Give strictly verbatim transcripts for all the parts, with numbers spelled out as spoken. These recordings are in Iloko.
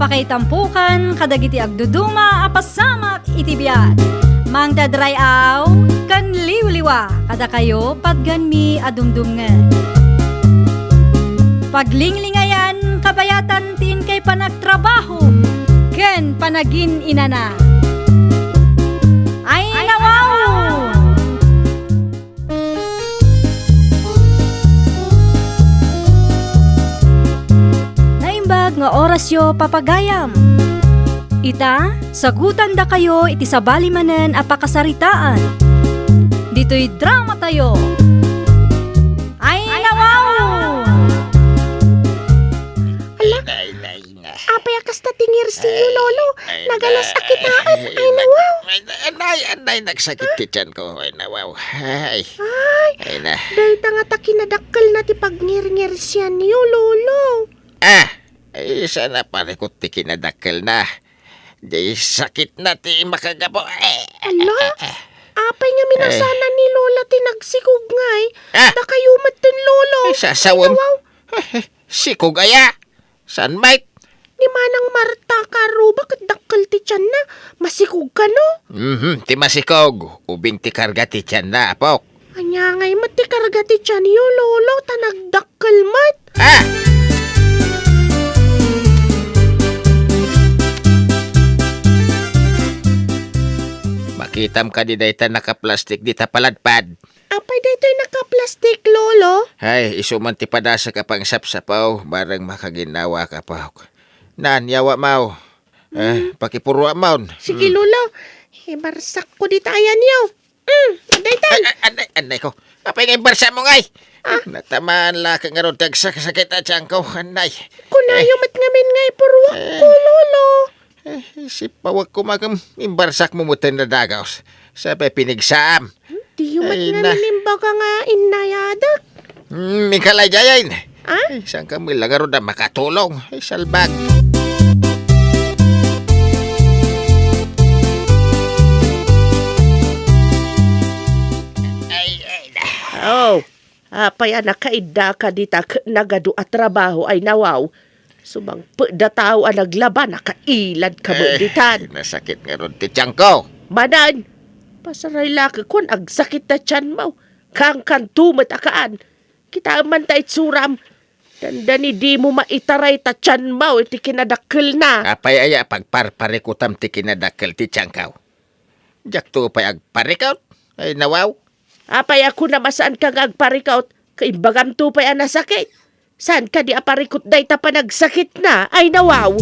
Pakaitampokan kadagiti agduduma a pasamak iti biag. Mangted ray-aw ken liwliwa kadakayo patganmi a dumdumngeg. Paglinglingayan kabayatan ti inkay panagtrabaho ken panagin-inana. Ay, nawaw! Naimbag nga orasyo, papagayam. Ita, sagutandakayo iti sabali manen a pakasaritaan. Ditoy dramatayo. Ay, nawaw! Ala, Nay, nay, nay. Apay a kasta ti ngirsiyo, Ay, Lolo? Ay, Nagalas a kitaem. Ay, Ay, na-, nawaw. Ay, na-, anay, anay, nagsakit ti tiyan ko. Ay, nawaw. Ay. Ay. Ay, na. Dayta nga ta kinadakkel na ti pagngirngirsianyo, Lolo. Ah, ay, sana parikot ti kinadakkel na. Di sakit na ti makagapo. Eh, Ala? eh, eh. Apay nga minasana ni Lola ti nagsikog ngay? Ah! Dakayo met ten, Lolo. Ay, sasawem. Ay, nawaw. Sikog aya? Saan met? Ni Manang Marta Karuba ket dakkel ti tianna. Masikog kano? Mhm, ti masikog. Ubing ti karga ti tianna, apok. Ania ngay met ti karga ti tianyo, Lolo, ta nagdakkel met? Ah! Makitam kadi dayta nakaplastik dita paladpad? Apay daytoy nakaplastik, Lolo? Ay, isu man ti padasek a pangsapsapaw, bareng makaginawa ka pa. Nan, yawa maw. Eh, Hmm. pakipuruamon. Sige, Hmm. Lolo. Ibarsakko dita ayanyo. Hmm, daytan. Ay, ay, anay, anay ko. Apay nga imbarsa mo ngay? Ah. Natamaan la ka ngarud ti agsakit a tiyan ko, anay. Kunayo Eh. met ngamin nga ipuruak Eh. ko, Lolo. Eh, sipawek ko magam imbarsak mo met ten nadagaw. Sapay pinigsaam. Diyo met Ay, na. ngamin imbaga nga inayadak. Hmm, Mikalay Jayen. Ah? Ay, saan ka mo ilagarod na makatulong? Ay, salbag. Ay, ay, na. Oh, apay a nakaidda ka dita ket nagadu a trabaho ay nawaw. Sumangpet da tao a naglaba, nakailad ka met Eh, ditan. Nasakit ngarud ti tiyan ko. Manan, pasaray la ket kuan agsakit ta tiyan mo. Kankanto met a kaan. Kitaem man ta itsuram. Dandani dimo maitaray ta tiyan mo iti kinadakkelna. Apay aya pagparparikutam ti kinadakkel ti tiyankaw? Diakto pay agparikut? Ay, nawaw. Apay a kunam a saanka nga agparikut? Kaimbagam to pay a nasakit. Saan kadi a parikut dayta panagsakitna? Ay, nawaw.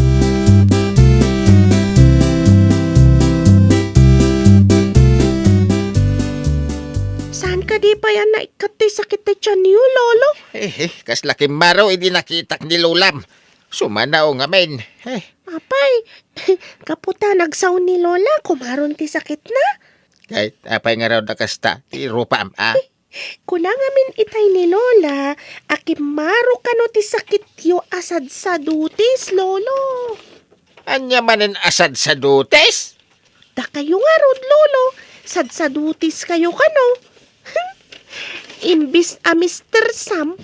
Saan kadi pay a naikkat ti sakit ti tiyanyo, Lolo? Eh, eh, kasla kimmaro idi nakitak ni Lolam. Sumanaw ngamin. Eh. Apay, gapu ta nagsao ni Lola, kumaron ti sakitna? Ay, apay nga raw da kasta, ti rupam, ah? Kuna ngamin itay ni Lola, a kimmaro kano ti sakityo a sadsadutis, Lolo. Ania manen a sadsadutis? Dakayo ngarud, Lolo, sadsadutis kayo kano. Imbis a Mister Sam,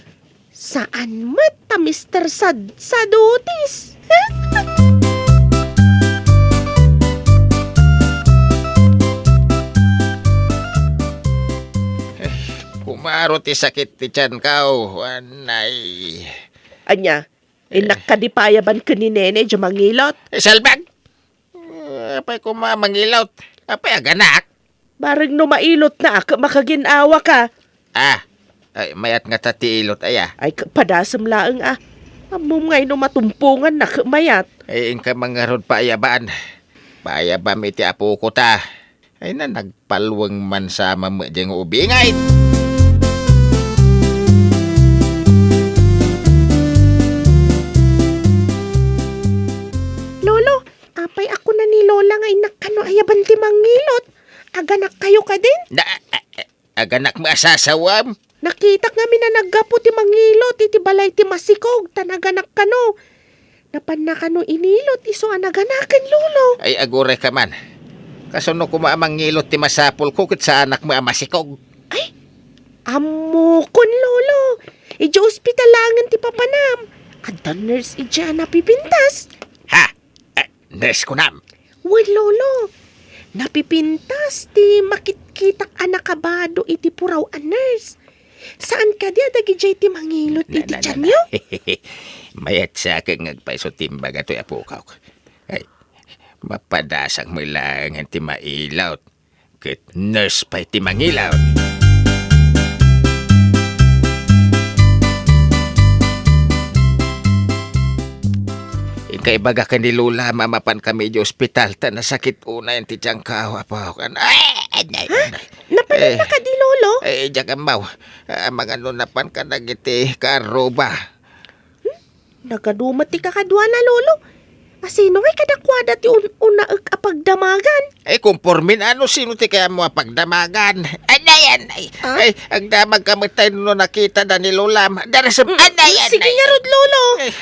saan met a Mister Sad-, Sadutis. Kumaro ti sakit ti tiyankaw, anay. Ania, Eh. Innak kadi pay a ban ken ni Nene, diay mangilot? Eh, salbag! Eh, apay koma mangilot? Apay aganak? Bareng no mailotna, ket makagin-awa ka. Ah, ay, mayat ngata ti ilot, aya. Ay, k-, padasem laeng, ah. Ammom ngay no matumponganna, ket mayat. Ay, inka mangarud paayaban. Paayabam iti apoko ta. Ay na, nagpalweng man sa mamedya nga ubingay. Lolo, apay a kuna ni Lola nga innak kano ayaban ti mangilot? Aganak kayo kadin? Na, a, a, aganak mo asasawam? Nakitak ngamin a naggapu ti mangilot iti balay ti masikog, ta naganak kano. Napanna kano inilot isu a naganaken, Lolo. Ay, aguray ka man. Kasano koma a mangilot ti masapul ko ket saanak mo a masikog? Ay, ammokon, Lolo. Idiay ospital laengen ti papanam. Adda nurse idiay a napipintas. Ha? nurse, kunam. Wen, Lolo. Napipintas ti makitkitak a nakabado iti puraw a nurse. Saan kadi a dagidiay ti mangilot iti tianyo? Mayat sa ket nga agpayso ti imbaga toy apokak. Ay, mapadasak met laengen ti mailot. Ket nurse pay ti mangilot. Inka ibaga ken ni Lola, mamapan kami iti ospital, ta nasakit unay ti tianko, apo. Ay, ay, ay, ay. Napanan Eh, ka di, Lolo? Eh, diak ammo. Ah, mangano napan ka dagiti kaarruba? Hmm? Nagadu met ti kakaduana, Lolo. Asino ngay kadakuada ti un-unaek a pagdamagan? Eh, kumpormin, ano sino ti kayatmo a pagdamagan? Anay, anay. Ah? Ay, agdamag ka met tay no nakita da ni Lolam. Darasem, Mm, anay, sige anay. Ngarud, Lolo. Eh.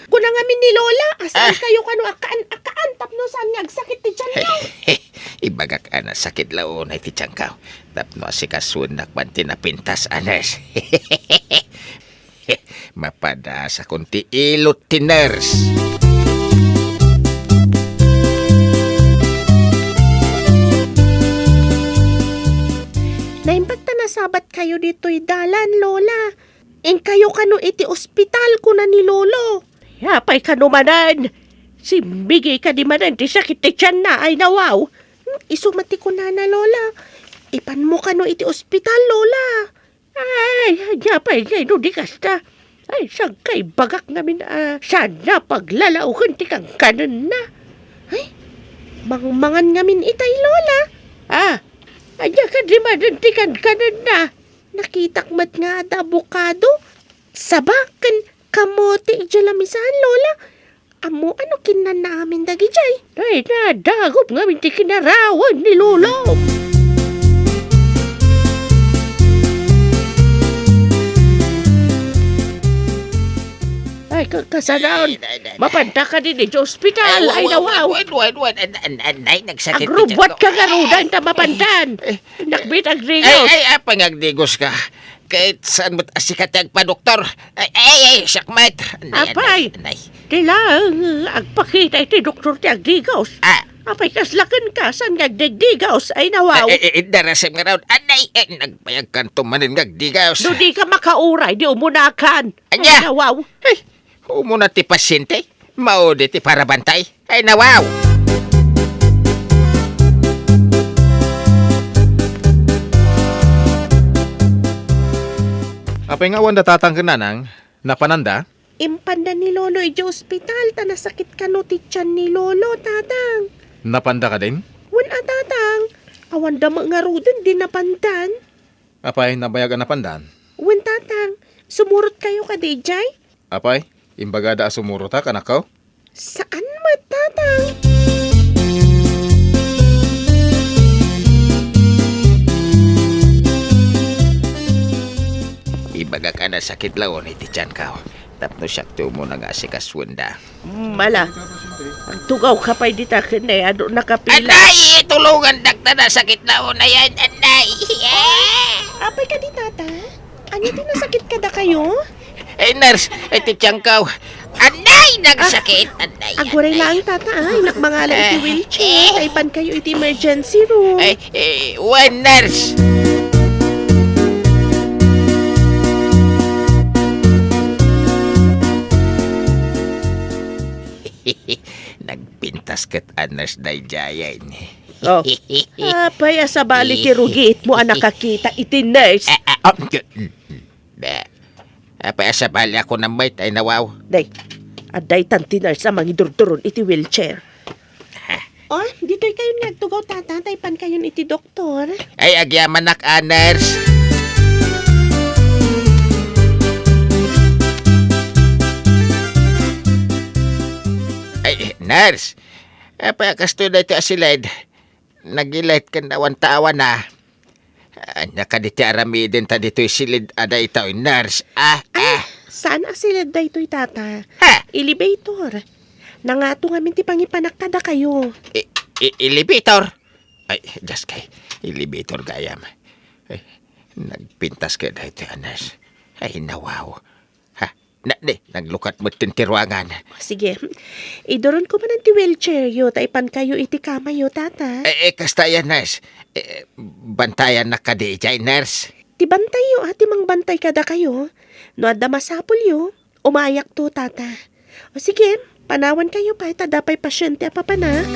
Kuna ngamin ni Lola, asaan Ah. kayo kano akaan, akaan, tapno saan nga agsakit ti tianyo? Ibagak a nasakit la unay ti tianko. Tapno asikasoennak man ti napintas a nurse. Mapadasakon ti ilot ti nurse. Naimbag ta nasabat kayo ditoy dalan, Lola. Inkayo kano iti ospital, kuna ni Lolo. Apay kano manen? Simbigi kadi manen ti sakit ti tianna, ay nawaw. Hmm, isu met ti kunana, Lola. Ipanmo kano iti ospital, Lola. Ay, ania pay ngay no di kasta? Ay, saan kay bagak ngamin a saan a paglalaoken ti kankanenna? Ay, mangmangan ngamin itay, Lola. Ah, ania kadi manen ti kankanenna? Nakitak met nga adda abokado, saba, ken kamote idiay lamisaan, Lola. Ammo ano kinnanna amin dagidiay? Ay, nadagop ngamin ti kinarawan ni Lolo. Ay, ka-, kasanaon. Ay, ay, ay, ay. Mapanta ka din iti ospital. Ay, wa-, wa-, nawaw. Wen, wen, wen. An-, an-, an-, ay, nagsakit ti tianko. Agrubwat ka nga rudan ta mapantan. Eh, Nakbit agdigos. Ay, ay, apay nga agdigos ka? Ket saan met a sika ti agpadoktor? Ay, ay, ay, siak met. Anay, Apay, anay, anay. Ti lang, agpakita iti doktor ti agdigos. Ah. Apay, kasla kenka, saan nga agdigdigos? Ay, nawaw. Eh, eh, eh, darasem ngarud. Anay, eh, nagbayag kanto manen nga agdigos. No di ka makauray, di umunakan. Ania? Ay, nawaw. Eh, Umuna ti pasyente, maudi ti parabantay. Ay, nawaw! Apay nga awan da tatang ken nanang? Napananda? Impanda ni Lolo idiay ospital ta nasakit kano ti tian ni Lolo, Tatang. Napanda kadin? Wen a, Tatang. Awan da met ngaruden di napandan. Apay, nabayag a napandan? Wen, Tatang. Sumurot kayo kadi idiay? Apay, imbagada a sumurot a kanakko? Saan met, Tatang? Ibagak a nasakit la unay ti tianko. Tapno siak ti umuna nga asikasuenda. Mala, agtugaw ka pay dita ken adu nakapila. Anay, tulongandak ta nasakit la unay, anay. Apay kadi, Tata? Ania ti nasakit kadakayo? Eh, nurse, eh, ti tianko. Anay, nagsakit. Anay, Aguray anay. Laeng, Tata, ay, nakmangala iti Eh, wheelchair. eh. Taipan kayo iti emergency room. Eh, eh, wen, nurse. Nagpintas ket a nurse daydiay. Oh. Apay a sabali ti rugiitmo a nakakita iti nurse? Ah, ah, ah, mm, mm, mm. Be. Apay a sabali a kunam met, ay nawaw. Day, adda itan ti nurse a mangidurduron iti wheelchair. Oh, ditoy kayon nga agtugaw, Tata, taipan kayon iti doktor. Ay, agyamanak a nurse. Ay, nurse. Apay a kastoy daytoy a siled? Nagilet ken awan taawana. Ania kadi ti aramidenta ditoy siled a daytoy, nurse? Ah, Ay, ah. Saan a siled daytoy, Tata? Ha? Elevator. Nangato ngamin ti pangipanak kadakayo. E-, e-, elevator? Ay, just kay, elevator gayam. Ay, nagpintas kay daytoy a nurse. Ay, nawaw. Ha? Na, di, naglukat met ti ruangan. Sige. Iduronko manen ti wheelchairyo, ta ipankayo iti kamayo, tata. Eh, eh, kasta yan, nurse. Eh, bantayannak kadi idiay, nurse. Ti bantayyo, a, ti mangbantay kadakayo. No adda masapulyo, umayakto, tata. O sige, panawankayo pay, ta adda pay pasiente a papanak.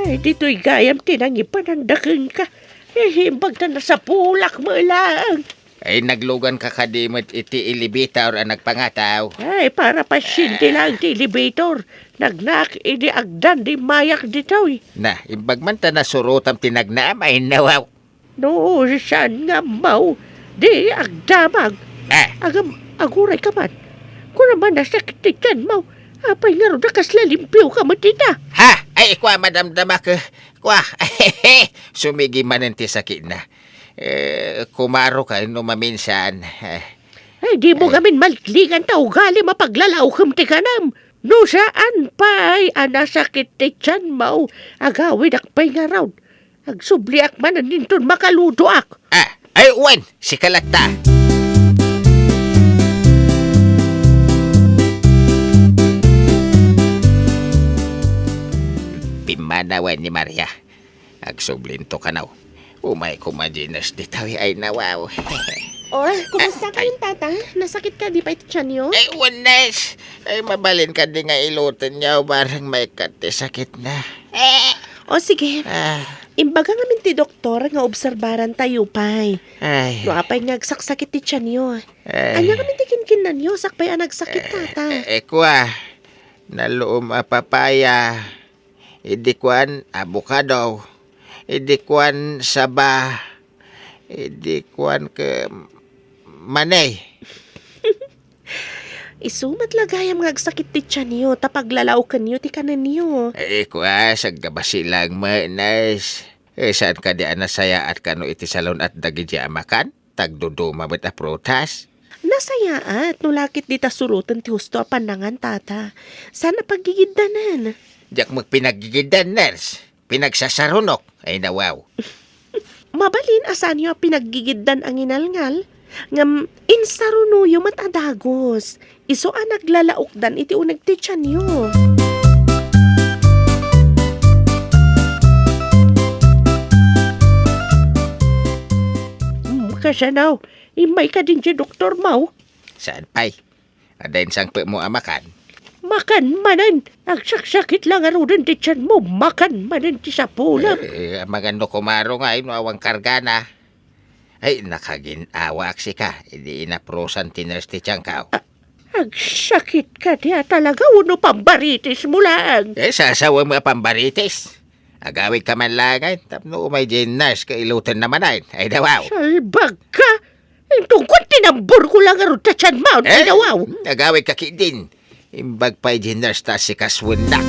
Ay, ditoy gayam ti nangipananda kenka. Eh, imbag ta nasapulak met laeng. Ay, nagluganka kadi met iti elevator a nagpangataw. Ay, para pasiente laeng ti elevator. Nagnaak idi agdan di mayak ditoy. Na, imbag man ta nasurotam ti nagnaam, ay nawaw. No, saan nga ammo, di agdamag. Ah. Agam, aguray ka man. Kuna man nasakit ti tiyanmo, apay ngarud a kasla limpio ka met ita? Ha? Ay, kua, madamdamak. Kua, sumigi manen ti sakitna. Eh, kumaro ka no maminsan. Eh. Ay, di mo Ay. gamin maliklikan ta ugali mapaglalaokem ti kanam. No saan pay a nasakit ti tiyanmo, agawidak pay ngarud. Agsubliak manen inton makaludoak. Ah, ay, wen, sika latta. Pimmanawen ni Maria. Agsublinto kano. Umay koma di nurse ditoy ay nawaw. Oh, kumusta Ay. kayon, tata? Nasakit ka di pay ti tiyanyo? Ay, wen, nurse. Ay, mabalin kadi nga ilutenyo, barang maikkat ti sakitna. O sige. Ah. Imbaga ngamin ti doktor nga obserbarantayo pay. Ay. No apay nga agsaksakit ti tiyanyo. Ay. Ania ngamin ti kinkinnanyo, sakbay a nagsakit, tata? Eh, eh, kua, naluom a papaya. Idi kuan, abokado. Idi kuan, saba. Idi kuan ket mani. Isu met la gayam nga agsakit ti tiyanyo, ta paglalaokenyo ti kanenyo. Eh, kua, saggabasi lang met, nurse. Eh, saan kadi a nasayaat kano iti salun-at dagiti a makan? Tagduduma met a prutas. Nasayaat no lakit dita suroten ti husto a pannangan, tata. Saan a paggigiddanan? Diak met pinaggigiddan, nurse. Pinagsasarunok. Ay, nawaw. Mabalin a saanyo a pinaggigiddan a nginalngal, ngem insarunoyo met a dagus. Isu a naglalaokdan iti uneg ti tiyanyo. Mm, kasano? Immay kadin ti doktormo? Saan pay? Adda insangpetmo a makan? Makan manen! Agsaksakit la ngaruden ti tiyanmo, makan manen ti sapulem. Eh, amangan no kumaro ngay no awan kargana. Ay, nakagin-awaak sika, idi inaprosan ti nurse ti tiyanko. A-, agsakit ka di a talaga wenno pambaritis mo laeng? Eh, sasawem a pambaritis. Agawid ka man laeng, ay, tapno umay di nurse ka ilutenna manen. Ay, dawaw. Salbag ka! Intungkot ti nambur ko la ngarud ta tiyanmo, ay, dawaw. Agawid ka ketdin. Imbag pay di nurse ta sikasuennak.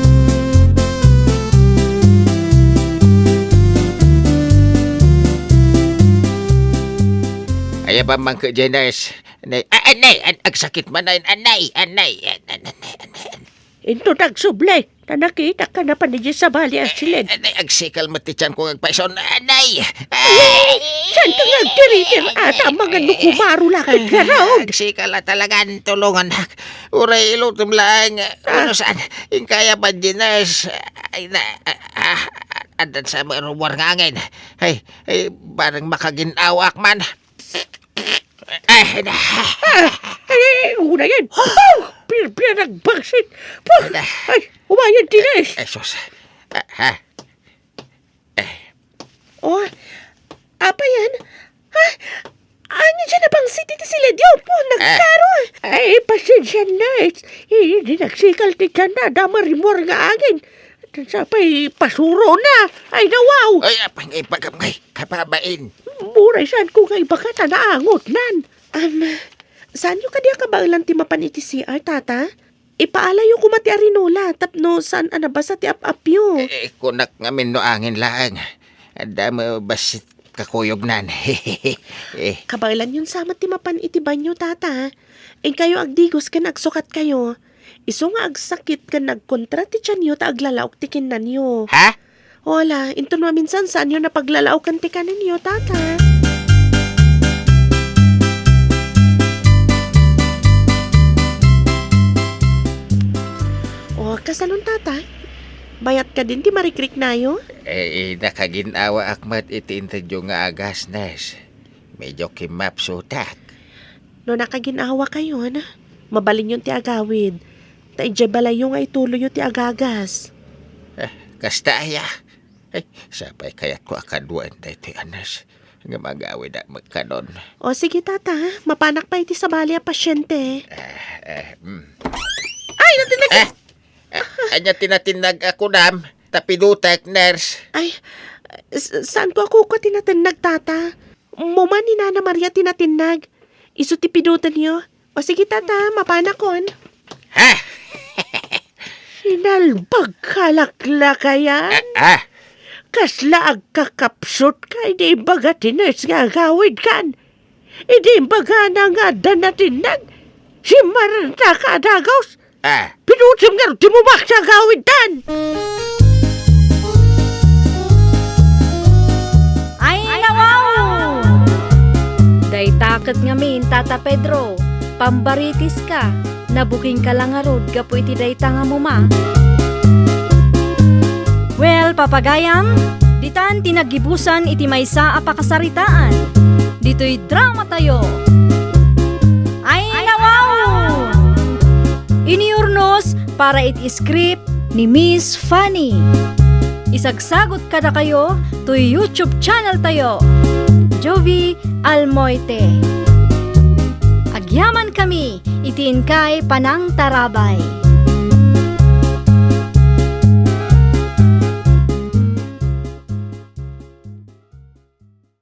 Ay, apan man ket di nurse. Anay, a-, anay, an-, agsakit man, an-, anay, anay, an-, an-, anay, anay, anay. Inton agsubli, ta nakitak a napan idiay sabali a siled. Anay, agsikal met ti tiyanko nga agpayson. Anay! Ay! Saan ka nga agtiritir? Ata, amangan no kumaro lakit ngarud. Agsikal a talagan, tulongannak. Uray ilutem laeng. Ah. Ano saan? Inkaya pa di nurse. Ay, na, ah, ah, addan sa marumor nga angin. Ay, ay, barang makagin-awaak man. Ay, na. Ah, ay, ay, una yan. Oh, pirpir nagbagsit. Puh! Ay, umayan, Dines. Ay, sus. Ah, ha? Eh. Oh, apa yan? Ha? Ano dyan nabangsit iti silidyo? Puh, nagkaro. Ay, pasensya na. Eh, di nagsikal ti tiyan na. Dama rimor nga angin. Sapay pasuro na. Ay, nawaw. Ay, apang ipagam ngay, kababain. Muray saan ko nga ibaga ta naangot nan. Am, saanyo kadi a kabaelan ti mapan iti C R, tata? Ipaalayo koma ti arinola tapno saan a nabasa ti ap-apyo. Eh, kunak ngamin no angin laeng. Adda mo bassit kakuyognan. Eh. Kabaelanyon sa met ti mapan iti banyo, tata. Inkayo agdigos ken agsukatkayo. Isu nga agsakit ken nagkontra ti tianyo ta aglalaok ti kinnanyo. Ha? Hola, inton maminsan saanyo napaglalaokan ti kanenyo, tata. O, kasalon, tata? Bayat kadin ti marikriknayo? Eh, nakagin-awaak met iti intedyo nga agas, Nurse. Medyo kimmapsutak. No nakagin-awakayon, mabalinyon ti agawid. Ta idiay balayyo nga ituloyyo ti agagas. Eh, kasta aya. Ay, sapay kayatko a kaduaen daytoy a nurse nga magawidak met kanon. O sige, tata, mapanak pay iti sabali a pasyente. Eh, eh, mm. Ay, natinnag! Eh, eh, ania ti natinnag a kunam? Ta pidutek, nurse. Ay, s-, saanko a kukua ti natinnag, tata. Muma ni Nana Maria ti natinnag. Isu ti pidutenyo. O sige, tata, mapanakon. Ha? Sinalbag ka laklakayan? Ah, ah. Kasla agkakapsut ka idi imbaga ti nurse nga agawid kan. Idi imbagana nga adda natinnag, simmarta ka a dagus. Ah. Pinutim ngarud ti mumak ti agawid tan. Ay, nawaw! Dayta ket ngamin, Tata Pedro, pambaritis ka. Nabuking ka la ngarud gapu iti dayta nga muma. Well, papagayam, ditan ti naggibusan iti maysa a pakasaritaan. Ditoy drama tayo. Ay, nawaw! Iniurnos para iti script ni Miss Fanny. Isagsagot kadakayo toy YouTube channel tayo, Jovie Almoite. Agyaman kami iti inkay panangtarabay.